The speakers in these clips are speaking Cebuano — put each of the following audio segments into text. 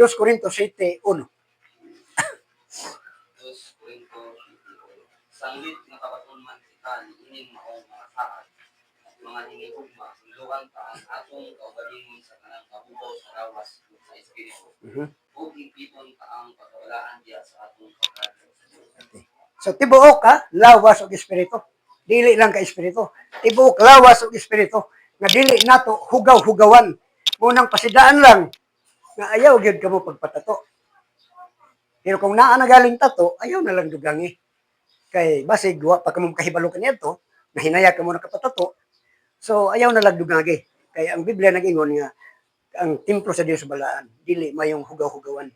2 Corinto 7:1. 2 Corinto 7:1. Sanglit nakabaton man kita niining maong mga saad, mga hinigugma, hinloan ta ang atong kaugalingon sa tanang kahubaw sa lawas ug sa espiritu. Ug hingpiton ta ang pagkabalaan diha sa atong pagkahadlok sa Dios. Okay. So tibuok ka, lawas ug espiritu. Dili lang ka espiritu. Tibuok lawas ug espiritu nga dili nato hugaw-hugawan. Munang pasidaan lang nga ayaw gyud kamo pagpatato. Pero kung naa na galing tato, ayaw na lang dugangi. Kay basig wa pa kamo kahibalo kaniadto, nahinaya kamo nakapatato. So ayaw na lang dugagi. Kay ang Biblia nag-ingon nga ang templo sa Dios balaan, dili mayong hugaw-hugawan.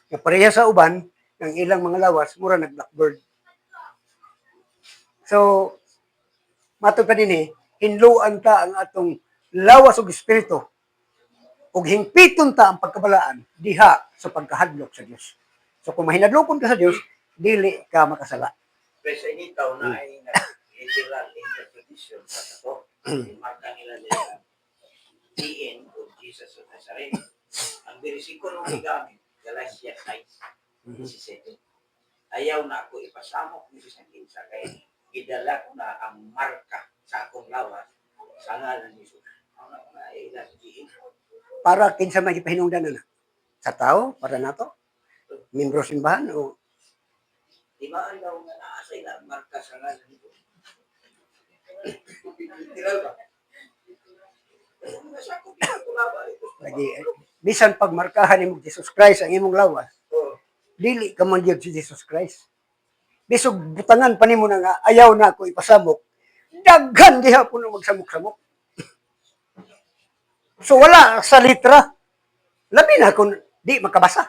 Nga pareha sa uban, ang ilang mga lawas mura nag blackbird. So matod pa dinhi, hinluan ta ang atong lawas ug espiritu ug hingpiton ta ang pagkabalaan diha sa pagkahadlok sa Dios. So kung mahinadlokon ka sa Dios, dili ka makasala. Pero sa initaw na ay literal interpretation sa tato. Marka nila nila DN o Jesus of Nazareth. Ang bersikulo gigamit, Galatia 6:17. Ayaw na ako ipasamok ni bisan kinsa kay gidala ko na ang marka sa akong lawas sa ngalan ni Jesus. Ang na na ilang DN. Para kinsa may gipahinungdan na? Sa tao, para nato? Membro simbahan o Di ba ang daw nga naa sa ila marka sa ngalan ni Jesus? Literal ba? Nasa ko pinatulaba ito. Lagi bisan pag markahan nimo Jesus Christ ang imong lawas, dili ka man gyud si Jesus Christ. Bisog butangan pa nimo na nga ayaw na ako ipasamok, daghan gihapon ang magsamok-samok. So wala sa litra. Labi na kung di makabasa.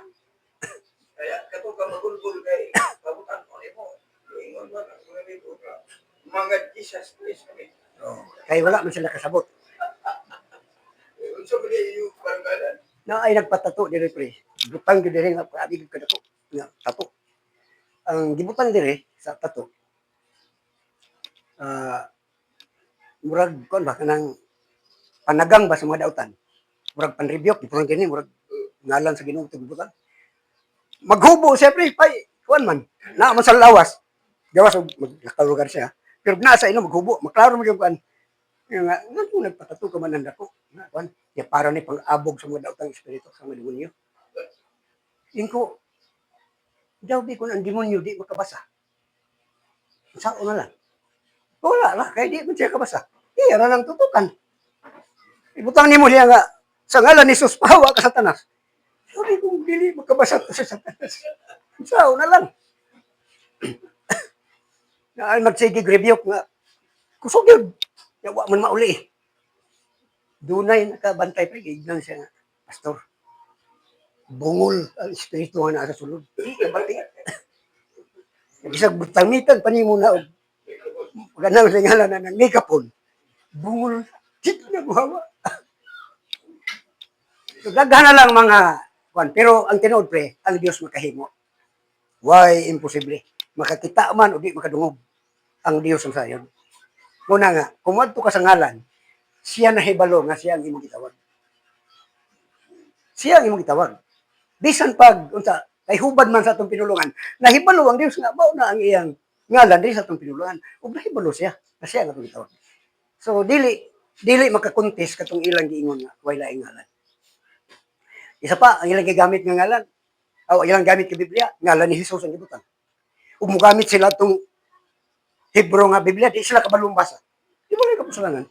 Kaya kato ka magulgul kay pabutan ko nimo. Ingon ba ka mga libro ka? Mga Jesus Christ kami. Kay wala man sila kasabot. Unsa ba yung baranggalan? Na ay nagpatato diri, pre. Butang gyud diri nga grabe gyud kadato nga tato. Ang gibutang diri sa tato, murag kuan ba, kanang panagang ba sa mga dautan. Murag panrebuke gibutang dinhi, murag ngalan sa Ginoo gibutang. Maghubo siya, pre, pay kuan man. Naa man sa lawas. Gawas og maglakaw siya. Pero naa sa ino maghubo, maklaro man yung kuan. Nga nga nga nagpatato ka man ang dako. Nga kuan, ya para ni pang-abog sa mga daotang espiritu, sa mga demonyo. Ingko, daw di kung ang demonyo di makabasa. Sao na lang? Wala lah, kay di man siya kabasa. Iya na lang tutukan. Ibutang nimo siya nga, sa ngalan ni Jesus, pahawa ka, Satanas. Sabi kung dili makabasa to sa Satanas. Sao na lang? Na ay magsige rebuke nga. Kusog yun. Ya, wa man mauli. Dunay nakabantay, pre, gignan siya nga, "Pastor, bungol ang espiritu nga naa sa sulod. Di kabati." Bisag butamitan pa nimo na og ganang sa ngalan na ng nikapon. Bungol, di na buhawa. So, daghan na lang mga kwan. Pero ang tinuod, pre, ang Dios makahimo. Why imposible? Makakita man o di makadungog ang Dios ang sayon. Muna nga, kung muadto ka sa ngalan, siya nahibalo nga siya ang imong gitawag. Siya ang imong gitawag. Bisan pag unsa kay hubad man sa atong pinulungan, nahibalo ang Dios nga mao na ang iyang ngalan diri sa atong pinulungan. Ug nahibalo siya nga siya ang atong gitawag. So dili dili makakontes katong ilang giingon nga way laing ngalan. Isa pa, ang ilang gigamit nga ngalan, o ilang gamit nga Biblia, ngalan ni Jesus ang gibutang. Ug mogamit sila tong Hebrew nga Biblia, di sila kabalong basa. Di ba na kapusulangan?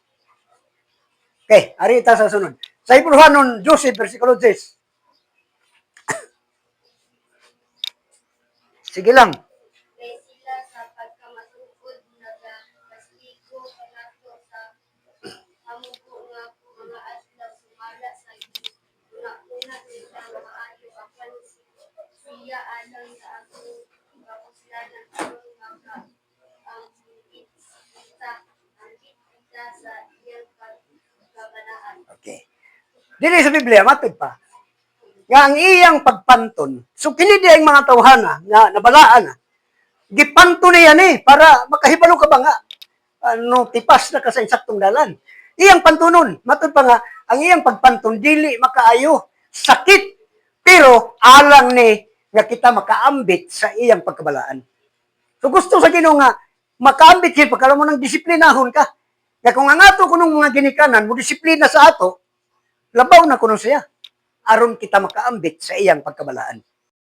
Okay, ari ta sa sunod. Sa Hebrew 12, versikulo 10. Sige lang. Kay sila sa pagkamatuod nagakastigo kanato sa hamugo nga mga adlaw sumala sa una-una nila maayo, apan siya alang sa atong kapuslanan aron maka ang kita ang kita sa iyang kabanaan. Okay. Dili sa Biblia, matod pa nga ang iyang pagpanton. So kini di ang mga tawhana nga nabalaan na. Gipanton niya ni para makahibalo ka ba nga ano tipas na ka sa insaktong dalan. Iyang pantunon, matod pa nga ang iyang pagpanton dili makaayo, sakit, pero Alang ni nga kita makaambit sa iyang pagkabalaan. So gusto sa Ginoo nga makaambit siya pagkala mo ng disiplinahon ka. Nga kung ang ato kunong mga ginikanan mo disiplina sa ato, labaw na kuno siya aron kita makaambit sa iyang pagkabalaan.